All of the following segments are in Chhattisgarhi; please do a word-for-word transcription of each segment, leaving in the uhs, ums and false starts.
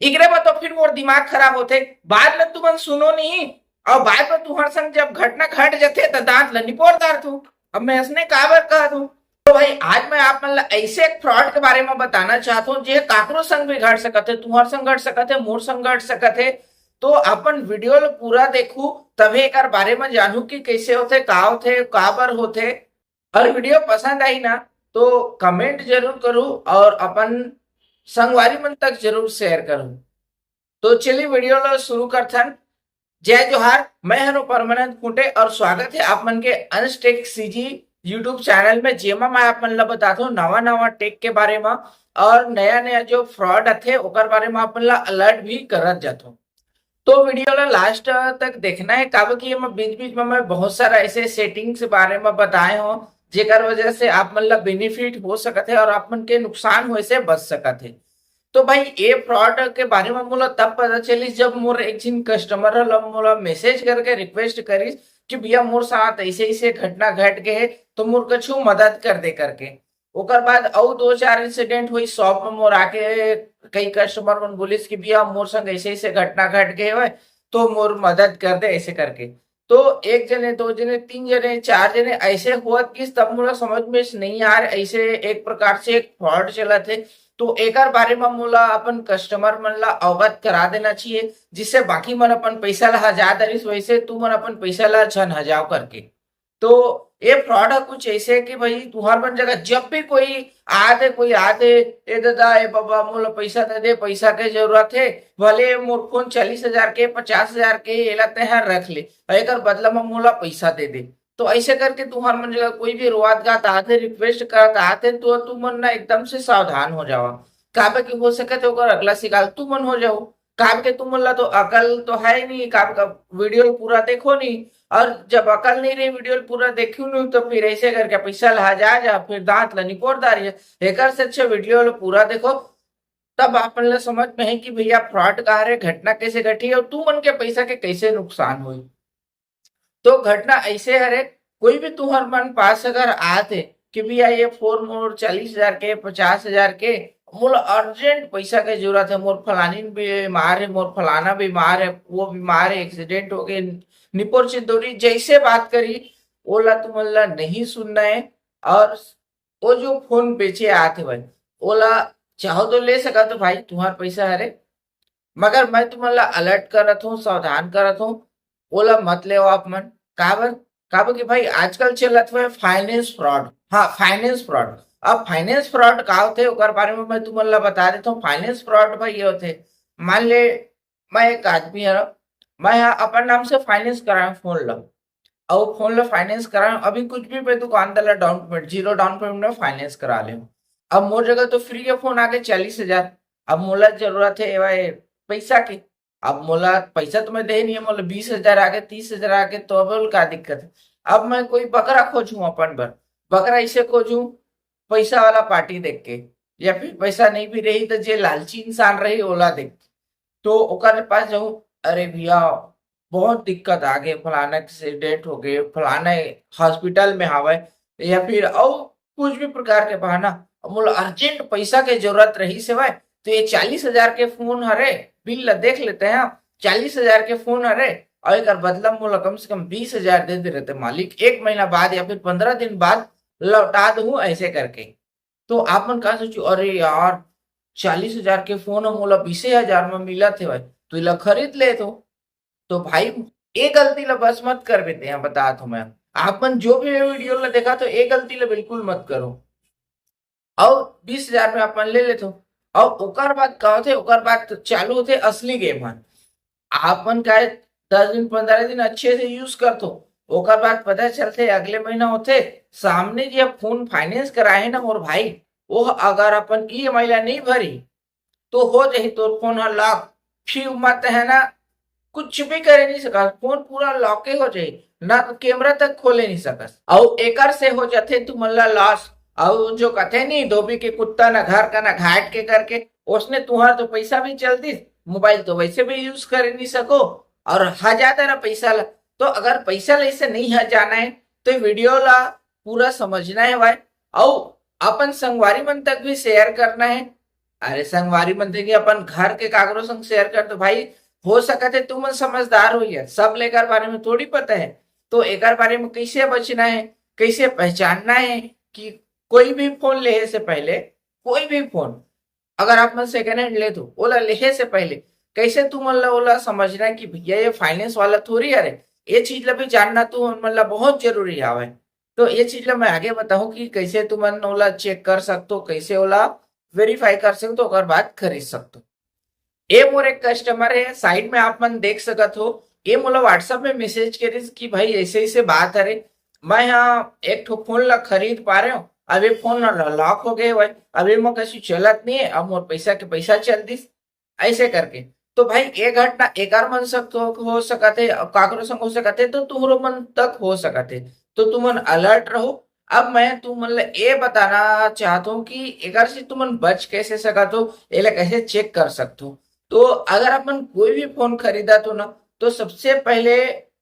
इकरे बर तो फिर मोर दिमाग खराब होथे। बाद में तुमन सुनो नहीं, और बाद में तुम्हार संग जब घटना घट जथे, त दांत ल निपोर डारथू। अब मैं असने काबर कहत हूँ? तो भाई, आज मैं आप मन ला ऐसे एक फ्रॉड के बारे में बताना चाहत हूँ, जे काकरो संग भी घट सकत हे, तुम्हार संग घट सकत हे, मोर संग घट सकत हे। तो अपन वीडियो ल पूरा देखू, तभे एकर बारे में जानू कि कैसे होथे, का होथे, काबर होथे। और वीडियो पसंद आई ना, तो कमेंट जरूर करू और अपन संगवारी मन तक जरूर शेयर करू। तो चलिए, वीडियो ला शुरू करथन। जय जोहार, मैं हरो परमानंद खूंटे और स्वागत है आप मन के अंश टेक सीजी YouTube चैनल में, जेमा मैं आप मन ला बताथों नवा नवा टेक के बारे में और नया नया जो फ्रॉड आथे, ओकर बारे में आप मन ला अलर्ट भी करत जाथों। तो वीडियो ला लास्ट तक देखना है, काबर कि एमा बीच-बीच में मैं बहुत सारा ऐसे सेटिंग्स के बारे में बताए हों, जेकर वजह से आप मन ला बेनिफिट हो सकत है और आप मन के नुकसान होए से बच सकत है। तो भाई, ये फ्रॉड के बारे में मोला तब पता चलिस, जब मोर एक झिन कस्टमर ह मोला मैसेज करके रिक्वेस्ट करिस कि भैया, मोर साथ ऐसे ऐसे घटना घट गए है, तो मोर कछु मदद कर दे करके। ओकर बाद अउ दो चार इंसिडेंट हुई, शॉप में मोर आके कई कस्टमर मन बोलिस कि भैया, मोर संग ऐसे ऐसे घटना घट गए हुए, तो मोर मदद कर दे, ऐसे करके। तो एक जने, दो जने, तीन जने, चार जने ऐसे होत गिस, तब मोला समझ में नहीं आ रहा, ऐसे एक प्रकार से एक फ्रॉड चलत है। तो एकर बारे में मोला अपन कस्टमर मन ला अवगत करा देना चाहिए, जिससे बाकी मन अपन पैसा ला हजार दरिस, वैसे तू मन अपन पैसा ला छन हजार करके। तो ये फ्रॉड है कुछ ऐसे कि भाई, तुहार मन जगह जब भी कोई आते, कोई आते, "ए दादा, ए बाबा, मोला पैसा दे दे, पैसा के जरूरत है, भले मोर फोन चालीस हजार के, पचास हजार के, एला तेहर रख ले, एकर बदला में मोला पैसा दे दे।" तो ऐसे करके तुहार मन जगह कोई भी रोआत गात आते, रिक्वेस्ट करत आते, तो तुमन ना एकदम से सावधान हो जावा, काबर कि हो सकत है ओकर अगला शिकार तुमन हो जाओ। काबर के तुमन ला तो अकल तो है नहीं, काबर का वीडियो पूरा देखो नहीं, और जब अकल नहीं रही, वीडियो पूरा देखो नहीं, तो फिर ऐसे करके पैसा ला जा जा, फिर दांत ला निपोर डारिए। एकर से अच्छा वीडियो ला पूरा देखो, तब आप मन ला समझ में है कि भैया, फ्रॉड का हरे, घटना कैसे घटी और तुमन के पैसा के कैसे नुकसान हुई। तो घटना ऐसे हरे, कोई भी तुहर मन पास अगर आत हे कि भैया, ये फोन मोर चालीस हजार के, पचास हजार के, मोला अर्जेंट पैसा के जरूरत है, मोर फलानी बीमार है, मोर फलाना बीमार है, वो बीमार है, एक्सीडेंट हो गए, निपोर चिंदोरी जैसे बात करी, ओला तुमन ला नहीं सुनना है। और वो जो फोन बेचे आत हे भाई, ओला चाहो तो ले सकत हो भाई, तुहार पैसा हरे, मगर मैं तुमन ला अलर्ट करत हूँ, सावधान करत हूँ, ओला मत लेव आप मन। काबर? काबर कि भाई, आजकल चलत हुए फाइनेंस फ्रॉड। हाँ, फाइनेंस फ्रॉड। अब फाइनेंस फ्रॉड का होथे, ओकर बारे में मैं तुमन ला बता देता हूँ। फाइनेंस फ्रॉड भाई ये होथे, मान ले, मैं एक आदमी हरा, मैं ह अपन नाम से फाइनेंस कराए फोन ला, अउ फोन ला फाइनेंस कराए, अभी कुछ भी मैं दुकानदार ला down payment, zero down payment में फाइनेंस करा ले। अब मोर जगह तो फ्री के फोन आगे चालीस हजार, अब मोला जरूरत है भाई पैसा के, अब मोला पैसा तो मैं दे नहीं है, मोला बीस हजार आगे, तीस हजार आगे, तो अब का दिक्कत है? अब मैं कोई बकरा खोजूं अपन बर, बकरा इसे खोजूं पैसा वाला पार्टी देख के, या फिर पैसा नहीं भी रही तो जे लालची इंसान रही ओला देख के, तो ओकर पास जाऊं, अरे भैया, बहुत दिक्कत आ गए, फलाना एक्सीडेंट हो गए, फलाना हॉस्पिटल में हावय, या फिर अउ कुछ भी प्रकार के बहाना, अब मोला अर्जेंट पैसा के जरूरत रही से भाई, तो ये चालीस हजार के फोन हरे, बिल ला देख लेते हैं, चालीस हजार के फोन हरे, और एक बदला मोला कम से कम बीस हजार दे दे रहते मालिक, एक महीना बाद या फिर पंद्रह दिन बाद लौटा दूं ऐसे करके। तो आप मन का सोचो, अरे यार, चालीस हजार के फोन हम ओला बीसे हजार में मिलत हे भाई, तो इला खरीद ले तो। तो भाई, ये गलती ला बस मत कर बेटे, यहाँ बता तो मैं, आप मन जो भी ये वीडियो ला देखा तो ये गलती ला बिल्कुल मत करो। और बीस हजार में अपन ले लेथो, और ओकर बाद का होथे, ओकर बाद तो चालू होथे असली गेम ह। आपन का दस दिन, पंद्रह दिन अच्छे से यूज करथो, ओकर बाद पता चलथे अगले महीना होथे, सामने जे फोन फाइनेंस कराए हे ना मोर भाई, वो अगर अपन ईएमआई ला नहीं भरी, तो हो जाही तोर फोन ह लॉक। फिर मत है ना, कुछ भी करे नहीं सकस, फोन पूरा लॉके हो जाही, ना तो कैमरा तक खोले नहीं सकस। अउ एकर से हो जाथे तुमन ला लॉस। अउ जो कथे नहीं, धोबी के कुत्ता ना घर का ना घाट के करके, उसने तुहार तो पैसा भी चल दिस, मोबाइल तो वैसे भी यूज करे नहीं सको, और हजार तेरा पैसा ला। तो अगर पैसा ला इसे नहीं हजाना है, तो वीडियो ला पूरा समझना है भाई, अउ अपन संगवारी मन तक भी शेयर करना है। अरे संगवारी मन, देखिए, अपन घर के काकरो संग शेयर कर दो भाई। हो सकत है तुमन समझदार हो यार, सब ला एकर बारे में थोड़ी पता है। तो एकर बारे में कैसे बचना है, कैसे पहचानना है कि कोई भी फोन लेहे से पहले, कोई भी फोन अगर आप मन सेकंड हैंड लेत हो, ओला लेहे से पहले कैसे तुमन ला ओला समझना है कि भैया ये फाइनेंस वाला थोड़ी हरे। ये चीज ला भी जानना तुमन ला बहुत जरूरी हवय। तो ये चीज ला मैं आगे बताहूँ कि कैसे तुमन ओला चेक कर सकते हो, कैसे ओला वेरीफाई कर सकते हो, ओकर बाद खरीद सकते हो। ये मोर एक कस्टमर है, साइड में आप मन देख सकत हो, ये मोला WhatsApp में मैसेज करिस कि भाई ऐसे ऐसे बात हरे, मैं यहाँ एक ठो फोन ला खरीद पा रहे हो, अब ये फोन लॉक हो गए हुए, अब ये मोर कछु चलत नहीं है, अब मोर पैसा के पैसा चल दिस, ऐसे करके। तो भाई ये घटना एकर मन संग तो हो सकत है, काकरो संग हो सकत है, तो तुमरो मन तक हो सकत है। तो तुमन अलर्ट रहो। अब मैं तुमन ला ये बताना चाहत हूँ कि एकर से तुमन बच कैसे सकत हो, एला कैसे चेक कर सकत हो। तो अगर अपन कोई भी फोन खरीदत हो ना, तो सबसे पहले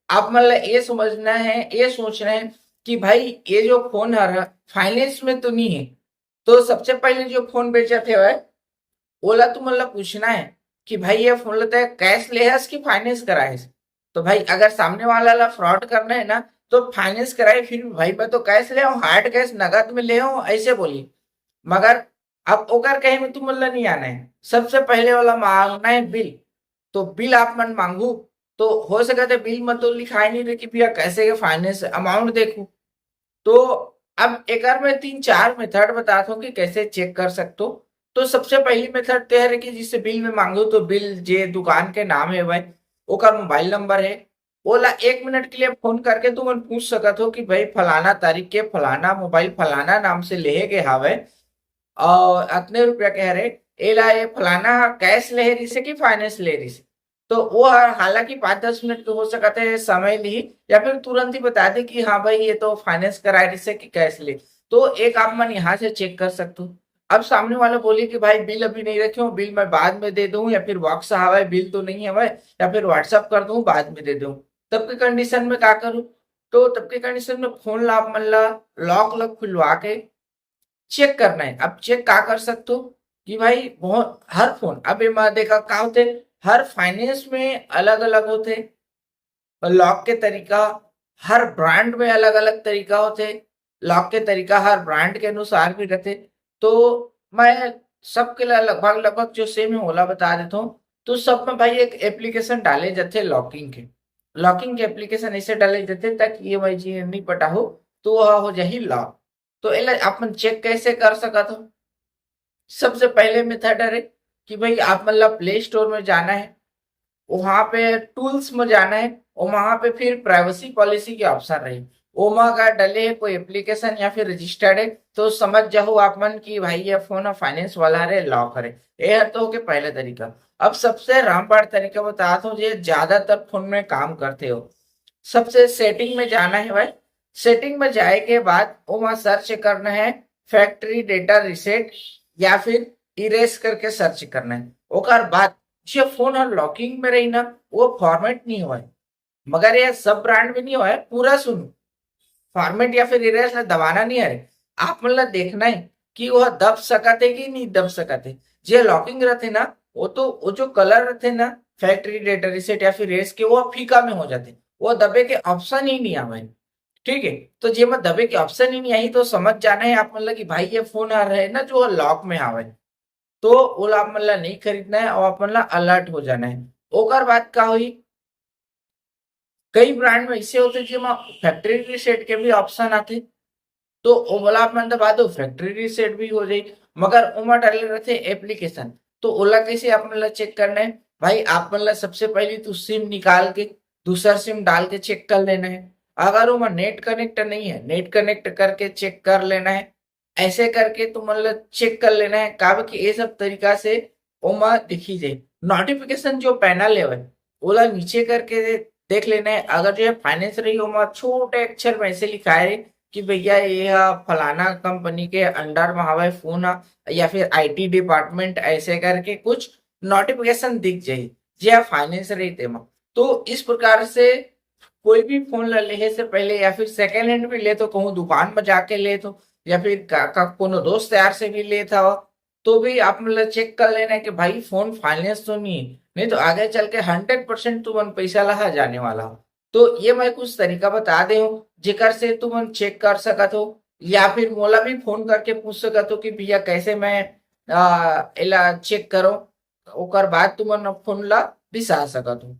आप मन ला ये समझना है, ये सोचना है कि भाई ये जो फोन हर फाइनेंस में तो नहीं है। तो सबसे पहले जो फोन बेचत हवय, ओला तुमन ला पूछना है कि भाई ये फोन ला तैं कैश ले हस कि फाइनेंस कराए हस। तो भाई अगर सामने वाला ला फ्रॉड करना है ना, तो फाइनेंस कराए, फिर भी भाई मैं तो कैश ले हूँ, हार्ड कैश नगद में ले हूँ, ऐसे बोली। मगर अब ओकर कहे में तुमन ला नहीं आना है, सबसे पहले वाला मांगना है बिल। तो बिल आप मन मांगू, तो हो सकत है बिल में तो लिखाए नहीं रहे कि भैया कैसे के फाइनेंस अमाउंट देखू। तो अब एकर में तीन चार मेथड बतात हूँ कि कैसे चेक कर सकते हो। तो सबसे पहली मेथड ते हरे कि जिससे बिल में मांगो, तो बिल जे दुकान के नाम है भाई, ओकर मोबाइल नंबर है, ओला एक मिनट के लिए फोन करके तुमन पूछ सकत हो कि भाई फलाना तारीख के फलाना मोबाइल फलाना नाम से लेहे गए हावय और अतने रुपया के हरे, एला ये फलाना कैश ले रिसे कि फाइनेंस ले रिसे। तो वो हर हालांकि पाँच दस मिनट के हो सकत है समय ली, या फिर तुरंत ही बता दे कि हाँ भाई ये तो फाइनेंस कराए रिसे कि कैश ले। तो एक आप मन यहाँ से चेक कर सकते हो। अब सामने वाला बोले कि भाई बिल अभी नहीं रखे हो, बिल मैं बाद में दे दूँ, या फिर बॉक्स हवाए बिल तो नहीं हवाए, या फिर WhatsApp कर दूँ बाद में दे दूँ, तब के कंडीशन में का करूँ? तो तब के कंडीशन में फोन ला आप मन ला लॉक लॉक खुलवा के चेक करना है। अब चेक का कर सकते हो कि भाई बहुत हर फोन, अब एमा देखा का होते, हर फाइनेंस में अलग अलग होते, लॉक के तरीका हर ब्रांड में अलग अलग तरीका होते, लॉक के तरीका हर ब्रांड के अनुसार भी रहते। तो मैं सबके ला लगभग लगभग जो सेम है ओला बता देता हूँ। तो सब में भाई एक एप्लीकेशन डाले जाते लॉकिंग के, लॉकिंग के एप्लीकेशन ऐसे डाले जाते ताकि ये भाई जी नहीं पटा हो तो वह हो जाही लॉक। तो एला अपन चेक कैसे कर सकत हो? सबसे पहले मेथड हरे कि भाई आप मन ला प्ले स्टोर में जाना है, वहां पे टूल्स में जाना है, और वहां पे फिर प्राइवेसी पॉलिसी के ऑप्शन रही, ओमा अगर डले है कोई एप्लीकेशन या फिर रजिस्टर्ड है, तो समझ जाओ आप मन कि भाई ये फोन फाइनेंस वाला हरे, लॉक हरे। ये हर तो के पहले तरीका। अब सबसे रामबाण तरीका बतात हूँ जो ज्यादातर फोन में काम करते हो। सबसे सेटिंग में जाना है भाई, सेटिंग में जाए के बाद ओमा सर्च करना है फैक्ट्री डेटा रीसेट या फिर इरेज करके सर्च करना है। ओकर बाद जो फोन हर लॉकिंग में रही ना, वो फॉर्मेट नहीं होए, मगर ये सब ब्रांड में नहीं होए। पूरा सुनो, फॉर्मेट या फिर इरेज ला दबाना नहीं है। आप मन ला देखना है कि वह दब सकत है कि नहीं दब सकत है। जे लॉकिंग रहते ना, वो तो वो जो कलर रहते ना फैक्ट्री डेटा रीसेट या फिर रेस के, वो फीका में हो जाते, वो दबे के ऑप्शन ही नहीं आवे। ठीक है, तो जेमा दबे के ऑप्शन ही नहीं आई तो समझ जाना है आप मन ला कि भाई ये फोन आ रहा है ना जो लॉक में आवे, तो ओला आप मन ला नहीं खरीदना है और आप मन ला अलर्ट हो जाना है। ओकर बाद का होई, कई ब्रांड में ऐसे होते जेमा फैक्ट्री रीसेट के भी ऑप्शन आते, तो ओला आप मन दबा दो, फैक्ट्री रीसेट भी हो जाए। मगर ओमा डाले रहते एप्लीकेशन, तो ओला कैसे आप मन ला चेक करना है? भाई आप मन ला सबसे पहले तो सिम निकाल के दूसर सिम डाल के चेक कर लेना है। अगर ओमा नेट कनेक्ट नहीं है, नेट कनेक्ट करके चेक कर लेना है। ऐसे करके तुमन ला चेक कर लेना है, काबर कि ये सब तरीका से ओमा दिखी जाए। नोटिफिकेशन जो पैनल है ओला नीचे करके देख लेना है। अगर जो है फाइनेंस रही, ओमा छोटे अक्षर में ऐसे लिखा है कि भैया ये हा फलाना कंपनी के अंडर में हवे फोन हा, या फिर आईटी डिपार्टमेंट, ऐसे करके कुछ नोटिफिकेशन दिख जाए जे फाइनेंस रही तेमा। तो इस प्रकार से कोई भी फोन ला लेहे से पहले या फिर सेकेंड हैंड भी ले तो कहूँ दुकान में जाके ले तो, या फिर का, का कोनो दोस्त यार से भी ले था, तो भी आप मन ला चेक कर लेना है कि भाई फोन फाइनेंस तो नहीं है, नहीं तो आगे चल के हंड्रेड परसेंट तुमन पैसा ला जाने वाला हो। तो ये मैं कुछ तरीका बता दे हूँ जेकर से तुमन चेक कर सकत हो, या फिर मोला भी फोन करके पूछ सकत हो कि भैया कैसे मैं आ, एला चेक करो, ओकर बाद तुमन फोन ला बिसा सकत हो।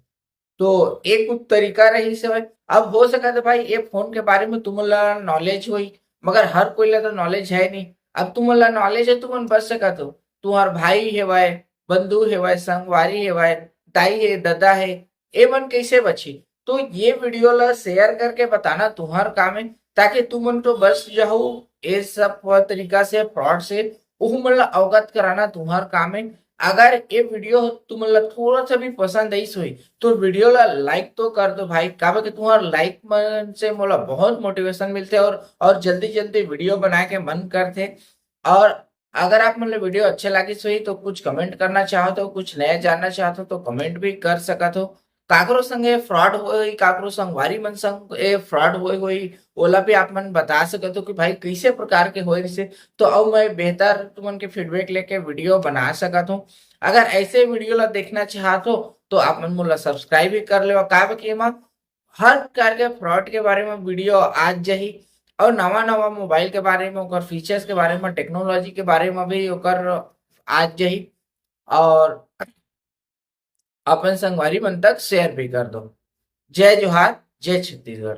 तो एक कुछ तरीका रही से भाई। अब हो सकत है भाई ये फोन के बारे में तुमन ला नॉलेज होई, मगर हर कोई ला तो नॉलेज है नहीं। अब तुमन ला नॉलेज है, तुमन बच सकत हो। तुम्हार भाई हेवय, बंधु हेवय, संगवारी हेवय, दाई हे, ददा हे, ए मन कैसे बची? तो ये वीडियो ला शेयर करके बताना तुम्हार काम है, ताकि तुमन तो बच जाओ ये सब तरीका से, फ्रॉड से। उहू मन ला अवगत कराना तुम्हार काम है। अगर ये वीडियो तुमन ला थोड़ा सा भी पसंद आइस होई तो वीडियो ला लाइक तो कर दो भाई, काबर कि तुम्हार लाइक मन से मोला बहुत मोटिवेशन मिलते और और जल्दी जल्दी वीडियो बनाए के मन करते। और अगर आप मन ला वीडियो अच्छे लागिस होई तो कुछ कमेंट करना चाहत हो, कुछ नया जानना चाहत हो तो कमेंट भी कर सकत हो। काकरो संग ये फ्रॉड होई, काकरो संगवारी मन संग ये फ्रॉड होई होई, ओला भी आप मन बता सकत हो कि भाई कैसे प्रकार के होए रिसे, तो अब मैं बेहतर तुमन के फीडबैक लेके वीडियो बना सकत हूँ। अगर ऐसे वीडियो ला देखना चाहत हो तो आप मन मोला सब्सक्राइब भी कर लेवा, काबर कि एमा हर प्रकार के फ्रॉड के बारे में वीडियो आज जाही और नवा नवा मोबाइल के बारे में, ओकर फीचर्स के बारे में, टेक्नोलॉजी के बारे में भी ओकर आज जाही। और अपन संगवारी मन तक शेयर भी कर दो। जय जोहार, जय छत्तीसगढ़।